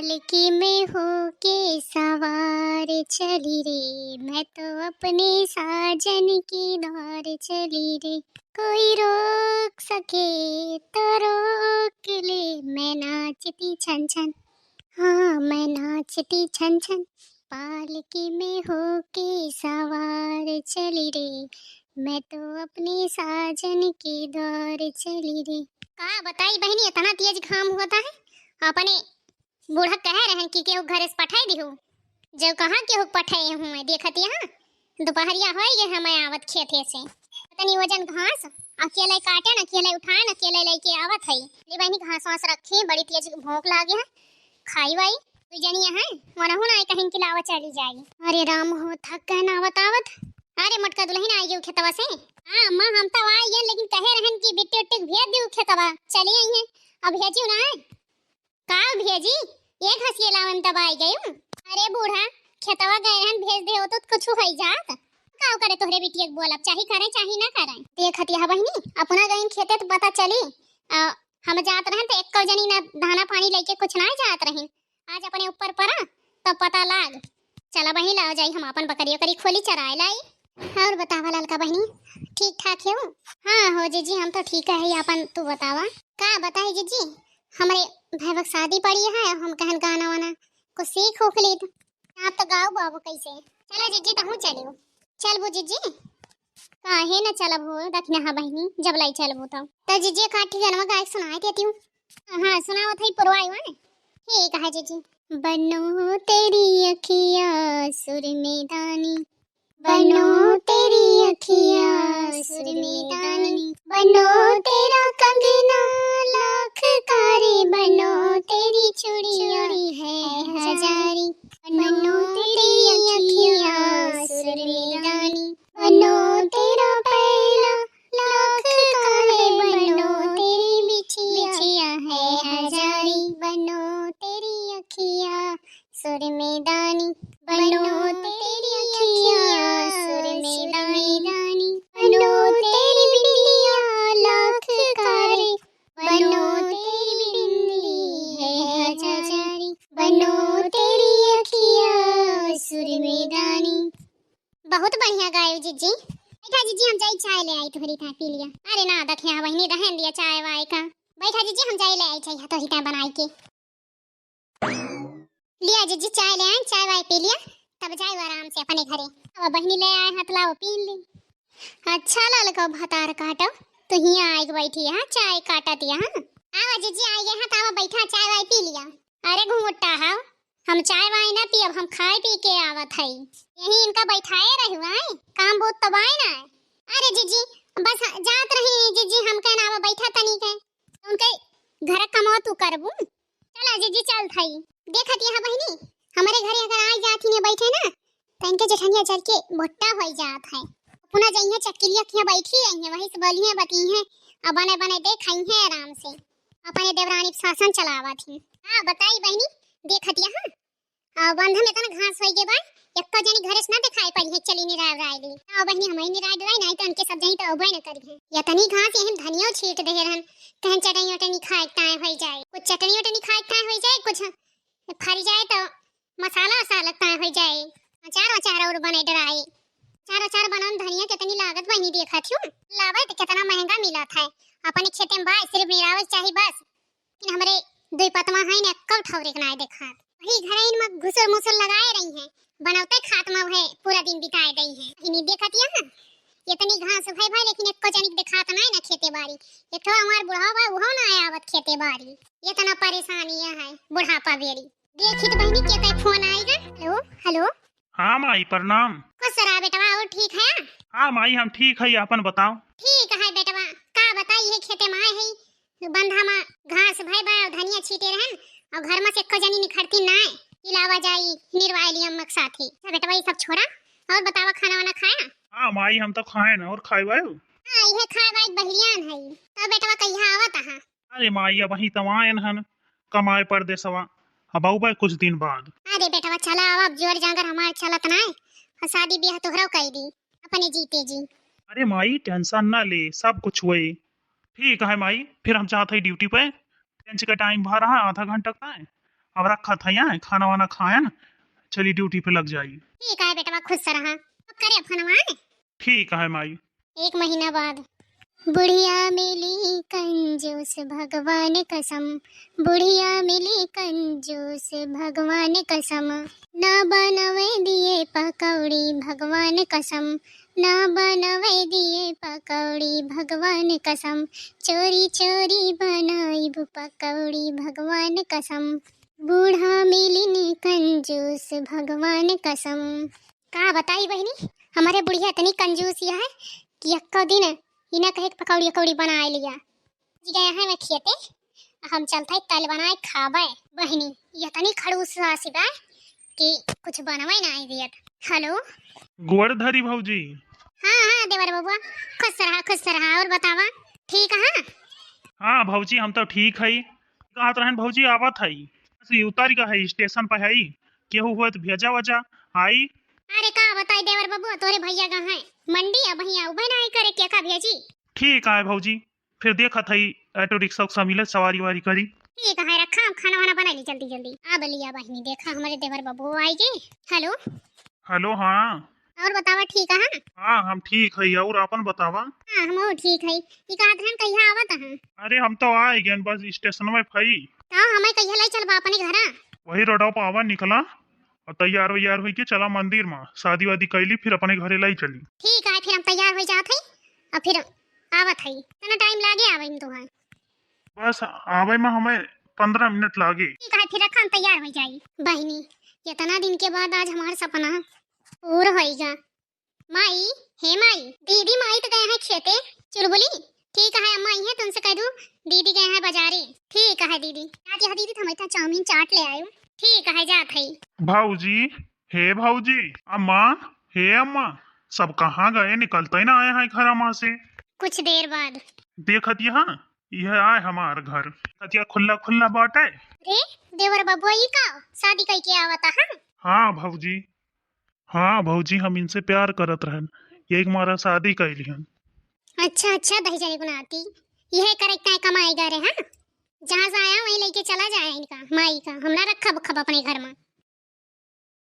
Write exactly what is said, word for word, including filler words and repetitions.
पालकी में होके सवार चली रे, मैं तो अपने साजन के द्वार चली रे। कोई रोक सके तो रोक ले, मैं नाचती छन छन, हाँ, मैं नाचती छन छन। पालकी में होके सवार चली रे, मैं तो अपने साजन के द्वार चली रे। का बताई बहिनी, इतना तेज घाम होत है, अपने बूढ़ा कहे रहन कि केहू घरे से पठाई दिहू, जो कहाँ केहू पठाए हूँ, देखत यहाँ दुपहरिया होइ गए, हम आवत खेते से। तनी वजन घास अकेले काटे न, अकेले उठाए न, अकेले लेके आवत है। ले बहिनी, घास वास रखी, बड़ी तेज भूख लागे है, खाई वाई। दू जनी है, वनहु ना कहीं कि लावा चली जाई। अरे राम हो, थक गए ना आवत आवत। अरे मोटका दुलहिन आई गई खेतवा से। हाँ अम्मा, हम तो आई गए, लेकिन कहे रहन कि बिट्टी उट्टी के भेज दियो खेतवा, चली आई है, अब भेजियो ना। का भेजी, एक हंसिए लावे में दबाई गई। अरे बूढ़ा, खेतवा गए रहन, भेज दे हो तो कुछ हो जात। का करे तोहरे बिटिया के बोलब, चाही करे चाही ना करे। देखत यह बहिनी, अपना गईन खेते तो पता चली। आ, हम जात रहन तो एक्को जनी ना दाना पानी लेके कुछ ना जात रही। आज अपने ऊपर परा तो पता लाग। चला बहिनी, लाओ जाई, हम अपन बकरी उकरी खोली चराए लाई। और बतावा ललका बहिनी, ठीक ठाक है? हाँ हो जीजी, हम तो ठीक है, अपन तू बतावा। का बताई जीजी, हमरे भैया के शादी पड़ी है, हम कहन गाना वाना कुछ सीख उख लीत। आप तो गाओ बाबू कैसे। चलो जीजी, तहूँ चलियो। चलबू जीजी? काहे न चलब हो दखिनहा बहिनी, जब लाई चलबू तब। तो जीजी का ठिकाना गाय सुनाए देती हूँ। हाँ, सुनावत है पुरवाई वाले। ठीक है जीजी। बनो तेरी अखिया सुर में दानी, बनो तेरी अखिया सुर में दानी, बनो तेरा कंगना लाख का रे, बनो तेरी चूड़िया है हजारी, बनो तेरी अखिया सुर में दानी, बनो तेरा पहला लाख का रे, बनो तेरी बिछिया है हजारी, बनो तेरी अखिया सुर में दानी, बनो तेरी अखिया सुर में दानी, बनो तेरी बिंदिया लाख का रे, बनो तेरी बिंदी है हजारी, बनो तेरी अखिया सुर में दानी। बहुत बढ़िया गायो जीजी। बैठा जीजी, हम जाई चाय ले आई, तोहरी था पी लिया। अरे ना दखिया बहिनी, रहन दिया चाय वाय का। बैठा जीजी, हम जाई ले आई चाय तोहरी था बनाई के। लिया जीजी, चाय ले आए, चाय वाय पी लिया, तब जाए आराम से अपने घरे। अब बहिनी ले आए हाथ, लाओ पी ली। अच्छा ललको भतार काटो, तू हियाँ आए के बैठी है, चाय काटत यहाँ। आवा जीजी, आए गए हैं, तो आवा बैठा, चाय वाय पी लिया। अरे घुमुट्टा हाव, हम चाय वाय ना पियब, हम खाए पी के आवत हई। यही इनका बैठाए रहुआ है, काम बहुत तबाय ना है। अरे जीजी, बस जात रही जीजी, हम कहना आवा बैठा तनी के, उनके घर कमवा तू करबू। चला जीजी, चल थाई। देखत यहाँ बहिनी, हमरे घरे अगर आ जात ही ने बैठे ना, तो इनके जेठनिया जर के भुट्टा हो जात है। अपना जइहे चटकिलिया किया बैठी रही है, वही से बोली है, बती है, अब बने बने दे खाई है आराम से, अपने देवरानी पे शासन चलावत ही। हाँ बताई बहिनी, देखत यहाँ, और बंध में इतना घास होई गे बा, एक्को जनी घरे से ना दिखाई पड़ी है, चली निराय उराय ली। हाँ बहिनी, हम ही निराय डराई, नहीं तो उनके सब जनी तो अबे न करी है। इतनी घास यही धनियो छीट दे रहन, कहन चटनी उटनी खाए के ताए होई जाए, कुछ चटनी उटनी खाए के ताए होई जाए, कुछ फरी जाए तो मसाला वसाला ताए होई जाए, अचार वचार और बने डराए। अचार वचार बनान धनिया कितनी लागत बहिनी देखत हूँ, लावे तो कितना महंगा मिलत है। अपने खेते में बाय सिर्फ निरावे चाही बस, लेकिन हमरे दुई पतवा है ने कब ठौरे के नाय देखात, वही घरइन में घुसुर मुसुर लगाए रही है, बनौते खात में वह पूरा दिन बिताए दई है। इन्हीं देखत यहाँ इतनी घास भय भाई, लेकिन एक्को जनिक देखात नाय ना खेते बारी। एक ठो हमार बुढ़ावा बा, उहो ना आवत खेते बारी। इतना परेशानी है बुढ़ापा बेरी। देखी तो बहिनी, के तय फोन आई है। हेलो, हेलो। हाँ माई, प्रणाम। खुश रहा बेटवा, और ठीक है? हाँ माई, हम ठीक है, अपन बताओ। ठीक है बेटवा, का बताई, है खेते में आए है, बंधा में घास भय बा, धनिया छीटे रहन, और घर में से एक्को जनी निखरती नाय, इलावा जाई निर्वाय लियम मक साथी। अच्छा बेटवा, ये सब छोड़ा, और बतावा, खाना वाना खाया? हाँ माई, हम तो खाए ना, और खाए बायो? हाँ, ये खाए बाई बहिरियान है। तो बेटवा, कहिया आवत हा? अरे माई, अबहीं तवायन हन कमाए परदेसवा, अब अउबे कुछ दिन बाद। अरे बेटवा, चला आवा, अब जोर जांगर हमार चलत नाय, और शादी ब्याह तोहराव कई दी अपने जीते जी। अरे माई, tension ना ले, सब कुछ होए। ठीक है माई, फिर हम जात है duty पे, lunch का time भा रहा आधा घंटा का है, अब रखत है यहाँ, खाना वाना खायन, चली ड्यूटी पे लग जाई। ठीक है बेटवा, खुश रहा। अब करे फोनवा। ठीक है माई। एक महीना बाद। बुढ़िया मिली कंजूस भगवान कसम, बुढ़िया मिली कंजूस भगवान कसम, ना बनवे दिए पकौड़ी भगवान कसम, ना बनवे दिए पकौड़ी भगवान कसम, चोरी चोरी बनाइब पकौड़ी भगवान कसम, बूढ़ा मिलिन कंजूस भगवान कसम। का बताई बहिनी, हमरे बुढ़िया इतनी कंजूस है कि एक्को दिन इना कहे के पकौड़ी उकौड़ी बनाए लिया। जी गए हैं मैं खेते, हम चलते तल बनाए खाबे। बहिनी, ये इतनी खड़ूस सासी बा कि कुछ बनवे ना आई दियत। हेलो। गोड़ धरी भौजी। हाँ, हाँ, देवर बबुआ, खुश रहा, खुश रहा। और बतावा, ठीक है? हाँ भौजी, हम तो ठीक है। कहत रहन भौजी, आवत है, बस ये उतर गए है, स्टेशन पर है, केहू हुए तो भेजा वजा आई। अरे का बताई देवर बबुआ, तोरे भैया गा हैं मंडी, अब भैया उबे ना आई करे, के का भेजी? ठीक है भौजी, फिर देखत है, ऑटो रिक्शा उक्शा मिले, सवारी वारी करी। ठीक है, रखा, हम खाना वाना बना ली जल्दी जल्दी। आ बलिया बहिनी, देखा हमरे देवर बबुआ आई गए। हेलो। हेलो, हाँ। और बतावा, ठीक है? हाँ, हम ठीक है, और आपन बतावा। हाँ, हम ठीक है। ई कहत रहन, कहिया आवत हैं? अरे, हम तो आ गए, बस स्टेशन में फई। तो हमें कहिया ले चलबा अपने घरा? वही रोडवा पर आवा, निकला और तैयार वैयार होई के चला मंदिर में, शादी वादी कैली, फिर अपने घरे लाई चली। ठीक है, फिर हम तैयार हो जात है और फिर आवत है। इतना टाइम लागे आवे में तो है? बस आवे में हमें पन्द्रह मिनट लागे। ठीक है, फिर रखा, हम तैयार हो जाई। बहिनी, इतना दिन के बाद आज हमार सपना पूर होइगा। माई, हे माई, दीदी माई तो गए हैं खेते। चुलबुली, ठीक है अम्मा, आई है तुमसे कह दूँ, दीदी गए हैं बाजारे। ठीक है दीदी। जाती है दीदी, तो हम इतना चाउमीन चाट ले आयो। ठीक है, जात है। भौजी, हे भौजी, अम्मा, हे अम्मा, सब कहाँ गए? निकलते ही ना आए हैं घर अम्मा से। कुछ देर बाद। देखत यहाँ, यह आए हमार घर। देखत यहाँ खुल्ला खुल्ला बाटे। रे, देवर बबुआ, ई का शादी कई के आवता है? हाँ भौजी, हाँ भौजी, हम इनसे प्यार करत रहन, यही मारा शादी कैली हन। अच्छा, अच्छा, दही जले गुनाती, यह करे ताय कमाई गा रे, हाँ? जहाँ से आया वहीं लेके चला जाए इनका, माई का, हम ना रखब उखब अपने घर में।